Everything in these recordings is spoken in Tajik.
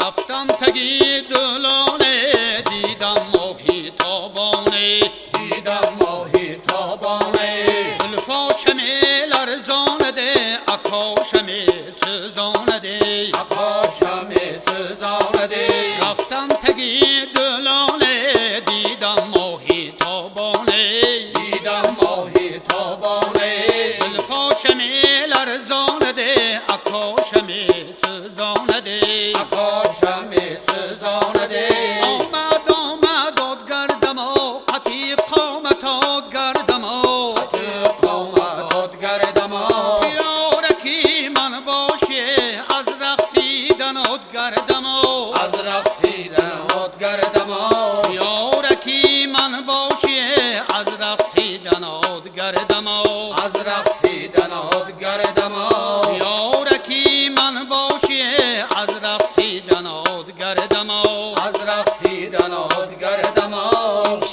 Рафтам таги дулоне, дидам моҳи тобоне, дидам моҳи тобоне. Зулфошами ларзонаде, акошами сӯзонаде, акошами сӯзонаде. Рафтам таги дулоне, дидам моҳи тобоне, дидам моҳи тобоне. Зулфошами ларзонаде, акошами сӯзонаде, акошами сӯзонаде. Омад омад од гардамо, қати қомат од гардамо, қати қомат од гардамо. Тиёраки ман боше, аз рақсидан од гардамо, аз рақсидан од гардамо. Тиёраки ман боше, аз рақсидан од гардамо, аз рақсидан од гардамо. Тиёраки ман боше, аз рақсидан од гардамо, аз рақсидан од гардамо.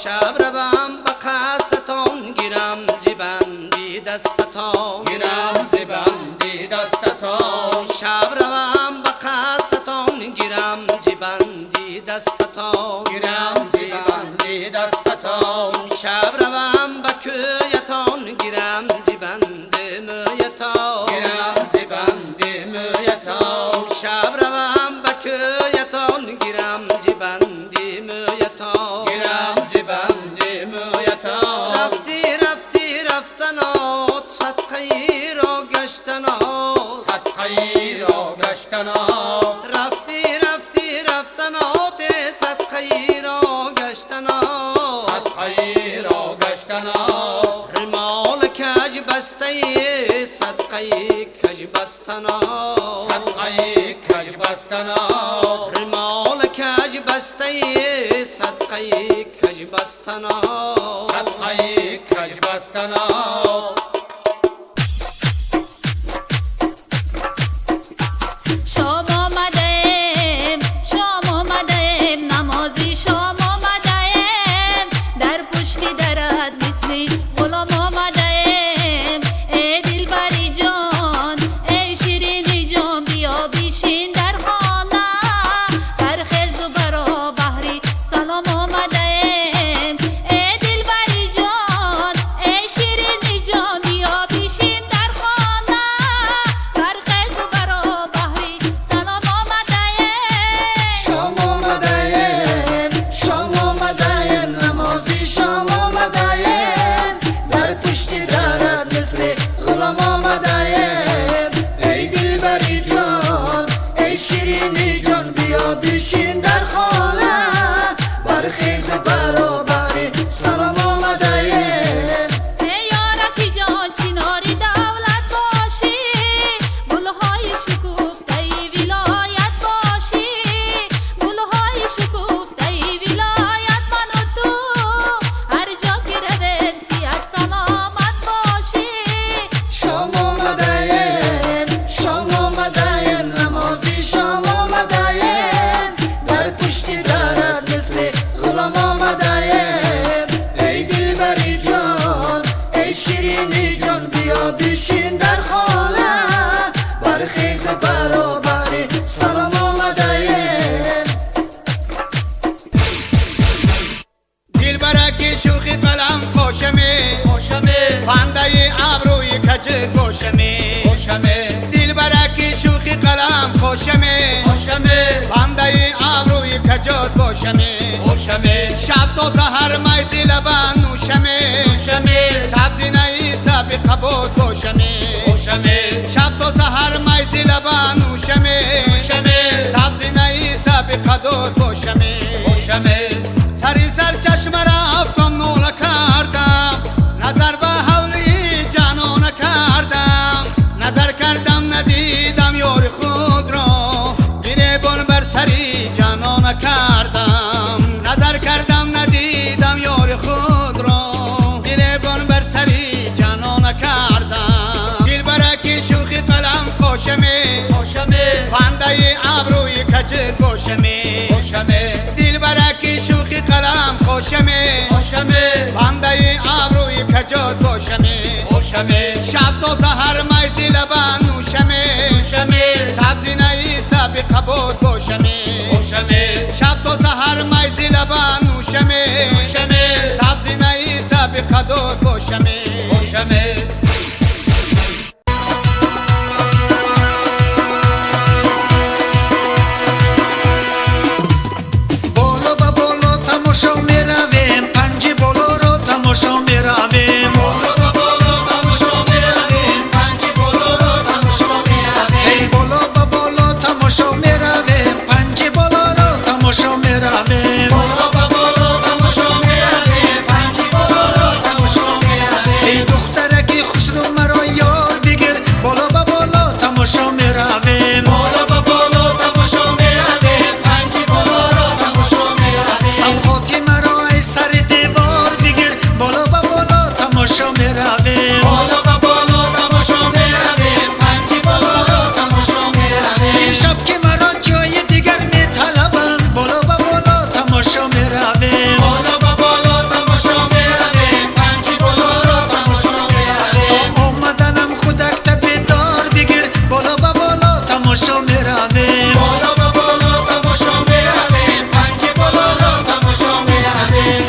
Шаб равам ба қасдатон, гирам зи банди дастатон, гирам зи банди дастатон. Шаб равам ба қасдатон, гирам зи банди дастатон, гирам зи банди дастатон. Шаб равам ба кӯятон, гирам зи банди мӯятон, гирам зи банди мӯятон. Шаб равам ба кӯятон, гирам зи банди мӯятон, гирам зи банди мӯятон. Рафти рафти рафтанот, садқаиро гаштанот, садқаиро гаштанот. Рафти рафти рафтанот, садқаиро гаштанот, садқаиро гаштанот. Римол каҷ бастаи, садқаи каҷ бастанот, садқаи каҷ бастанот. Римол каҷ бастаи, садқаи каҷ бастанот, садқаи каҷ бастанот. Шом омадаем, шом омадаем, намози шом омадаем, дар пушти дарат мисли ғулом омадаем. Эй дилбари ҷон, эй ширини ҷон, биё бишин дар хона, бархезу баро баҳри салом омадаем. Эй дилбари ҷон, эй ширини ҷон, биё бишин дар хона, бархезу баро баҳри салом омадаем. Шом омадаем, шом омадаем, намози шом омадаем, дар пушти дарат мисли ғулом омадаем. Эй дилбари ҷон, эй ширини ҷон, биё бишин дар хона, бархезу баробари салом омадаем. Эй ёраки ҷон, чинори давлат бошӣ, гулҳои шукуфтаи вилоят бошӣ, гулҳои шукуфтаи вилоят ману ту, ҳар ҷо ки равем сиҳат саломат бошӣ. Шом омадаем, шом омадаем, намози шом омадаем, дар пушти дарат мисли ғулом омадаем. Эй дилбари ҷон, эй ширини ҷон, биё бишин дар хона, бархезу баробари салом омадаем. Дилбараки шӯхи қалам қошаме, қошаме, бандаи абрӯи каҷит бошаме, бошаме, Дилбараки шӯхи қалам қошаме, қошаме, бандаи абрӯи каҷот бошаме, бошаме, шаб то саҳар майзи лабан нӯшаме, нӯшаме, сабзинаи саби қабот бошаме, бошаме, шаб то саҳар майзи лабан нӯшаме, нӯшаме, сабзинаи саби қадот бошаме, бошаме. Сари сарчашма рафтам нола кардам, назар ба ҳавлии ҷанона кардам, назар кардам надидам ёри худро, гиребон бар сари ҷанона кардам, назар кардам надидам ёри худро, гиребон бар сари ҷанона кардам. Дилбараки шӯхи қалам қошаме, қошаме, бандаи абрӯи каҷит бошаме, бошаме, Дилбараки шӯхи қалам қошаме, қошаме, бандаи абрӯи каҷот бошаме, бошаме, шаб то саҳар майзи лабан нӯшаме, нӯшаме, сабзинаи саби қабот бошаме, لبان نوشمه نوشمه سبزی نئی سب قدوت باشمه باشمه. بالا با بالا تماشا میرویم، پنج بالا را تماشا میرویم. بالا با بالا تماشا میرویم، پنج بالا را تماشا میرویم. هی بالا با بالا تماشا میرویم، پنج بالا را تماشا میرویم. بالا با بالا تماشا میرویم، پنج بالا را تماشا میرویم. ای دخترکی خوشرو مرا یار بگیر، بالا با بالا تماشا میرویم. بالا با بالا تماشا میرویم، پنج بالا را تماشا میرویم. سوغاتی مرا ای سر دیوار بگیر، بالا با بالا تماشا میرویم. بالا با بالا تماشا میرویم، پنج بالا را تماشا میرویم. امشب که مرا جای دیگر میطلبم، بالا با بالا تماشا میرویم. بالا با بالا تماشا میرویم، پنج بالا را تماشا میرویم. تا آمدنم خودک بیدار بگیر، بالا با بالا تماشا میرویم. بالا با بالا تماشا میرویم، پنج بالا را تماشا میرویم.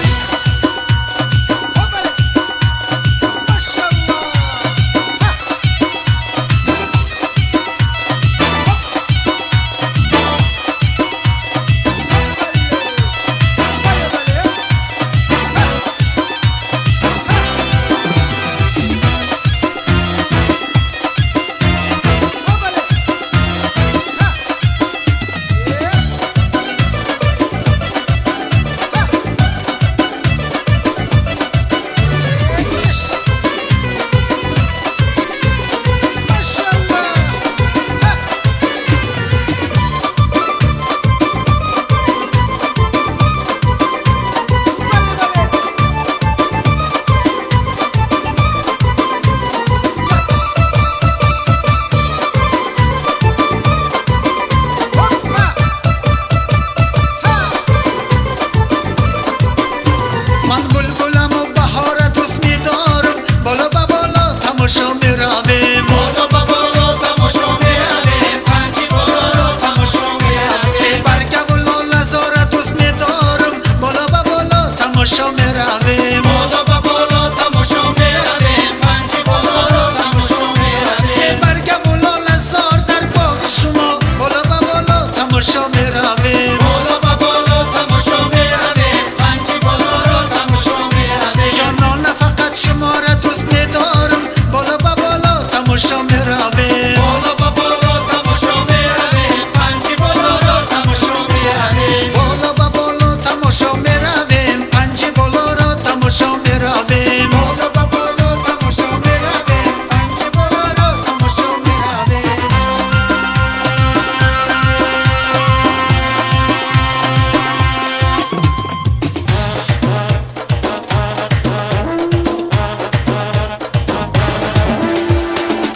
من بلبلم و بهار دوست می‌دارم، بالا با بالا تماشا می‌رویم. بالا با بالا تماشا میرویم، پنج بالا را تماشا میرویم. سه برگه و لاله زار دوست می‌دارم، بالا با بالا تماشا می‌رویم. بالا با بالا تماشا میرویم، پنج بالا را تماشا میرویم. سه برگه و لاله زار در باغ شما، بالا با بالا تماشا می‌رویم. بالا با بالا تماشا میرویم، پنج بالا را تماشا میرویم. جانانه فقط شما را دوست می‌دارم، بالا با بالا تماشا می‌رویم. بالا با بالا تماشا میرویم، پنج بالا را تماشا میرویم. بالا با بالا تماشا می‌رویم، پنج بالا را تماشا می‌رویم. بالا با بالا تماشا میرویم، پنج بالا را تماشا میرویم.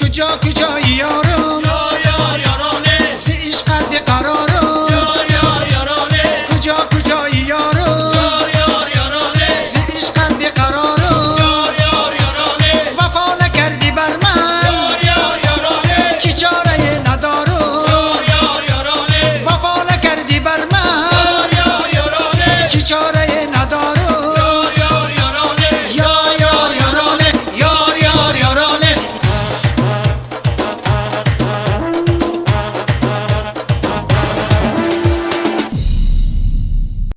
کجا کجا یارم، یار یار یارانه، سی عشقت بیقرارم. یار یار یارانه، کجا کجا یارم، یار یار یارانه، سی عشقت بیقرارم. یار یار یارانه، وفا نکردی بر من، یار یار یارانه، چی چاره ندارم. یار یار یارانه، وفا نکردی بر من، یار یار یارانه، چی چاره ندارم.